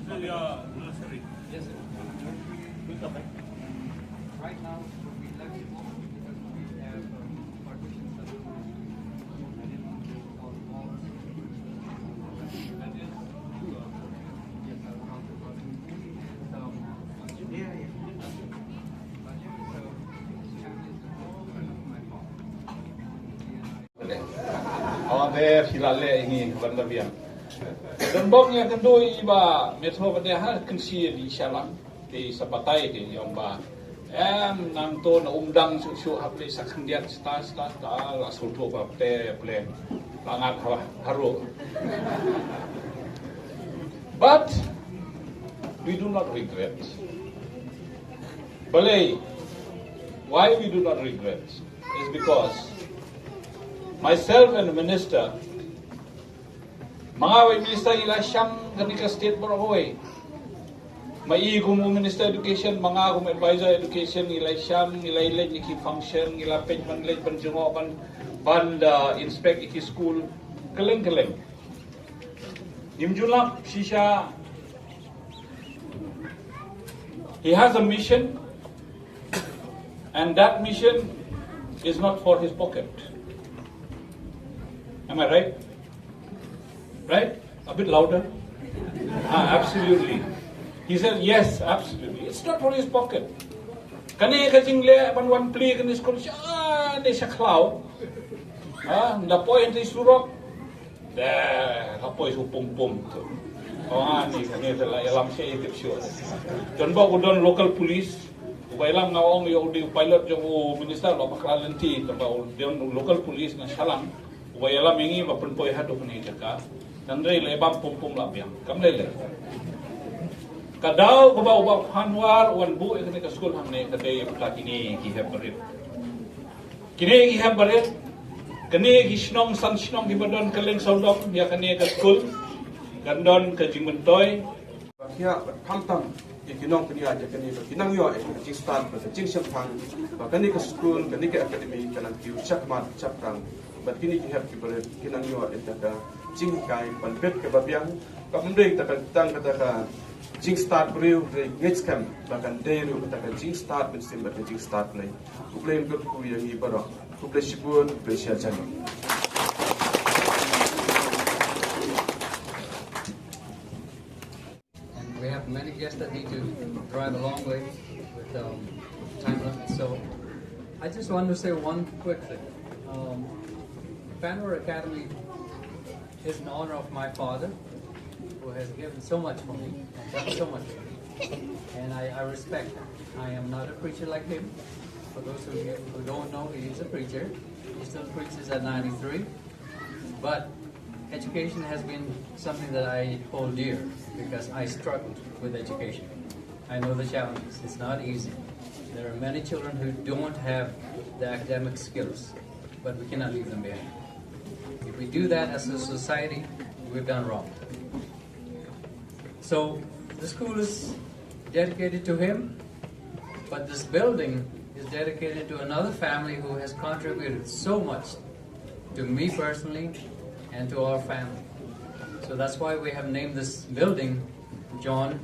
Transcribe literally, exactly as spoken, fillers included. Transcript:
Right now, we left it open because we have, um, partitions that we didn't want to call walls. That is, uh, yes, I'll talk about it. So, yeah, yeah. Awa be phi la leh ïa ngi ban da biang. Don bok ïa kynduh ïa ba metro ba de ha kynsi ïa di shalang. Te sa batai te ïong ba em nang to na umdang shu shu hap leh sa khyndiat sta sta ta la sultu ba te plem la ngat ha haru. But we do not regret. Balei? Why we do not regret is because myself and the minister, ma nga wei minister ngi la shang kane ka state baroh kawei. Ma i kum u minister education, ma nga kum advisor education, ngi la shang, ngi la leit ïa ki function, ngi la peit ban leit ban jngoh ban ban da inspect ïa ki school. Kylleng kylleng. Ngim ju lap shisha. He has a mission, and that mission is not for his pocket. Am I right? Right? A bit louder. Ah, absolutely. He said, "Yes, absolutely. It's not for his pocket." Kane ka jingleh ban wan plie kane skul sha ne sha khlaw. Ah, nda poi hynrei surok. Deh, ka poi shu pum pum tu. Kong ani kane te la ïalam sha ïa tip shu. Don ba u don local police. U ba ïalam nga ong ïa u dei u pilot jong u minister, la bakla lynti. Don ba u don local police na shalang. U ba ïalam ïa ngi ba pynpoi haduh kane jaka. Hynrei la bam pum pum la biang. Kam lei lei. Ka daw kaba u ba Phanwar wan buh ïa kane ka skul hangne ka dei ba kine ki hep barit. Kine ki hep barit, kine ki shnong san shnong kiba don kylleng sawdong ïa kane ka skul kan don ka jingmyntoi. Ba khia ba khamtam ïa ki nongpynïaid ïa kane ba ki nang ïoh ïa ka jingstad bad ka jingshemphang ba kane ka skul, kane ka academy ka nang kiew shakhmat shaphrang. Bad kine ki hep ki barit ki nang ïoh ïa ka jinghikai ban bit kaba biang, kam dei tang ka tang ka jingstad briew, hynrei ngeit skhem ba kan dei ruh ka tang ka jingstad mynsiem bad ka jingstad Blei. Khublei kyrkhu ïa ngi baroh. Khublei shibun, khublei shihajar. And we have many guests that need to drive a long way with, um, time limit. So I just want to say one quick thing. Um, Phanwar Academy is in honor of my father, who has given so much for me and done so much for me. And I, I respect that. I am not a preacher like him. For those of you who don't know, he is a preacher. He still preaches at ninety-three. But education has been something that I hold dear because I struggled with education. I know the challenges. It's not easy. There are many children who don't have the academic skills, but we cannot leave them behind. If we do that as a society, we've done wrong. So the school is dedicated to him, but this building is dedicated to another family who has contributed so much to me personally and to our family. So that's why we have named this building John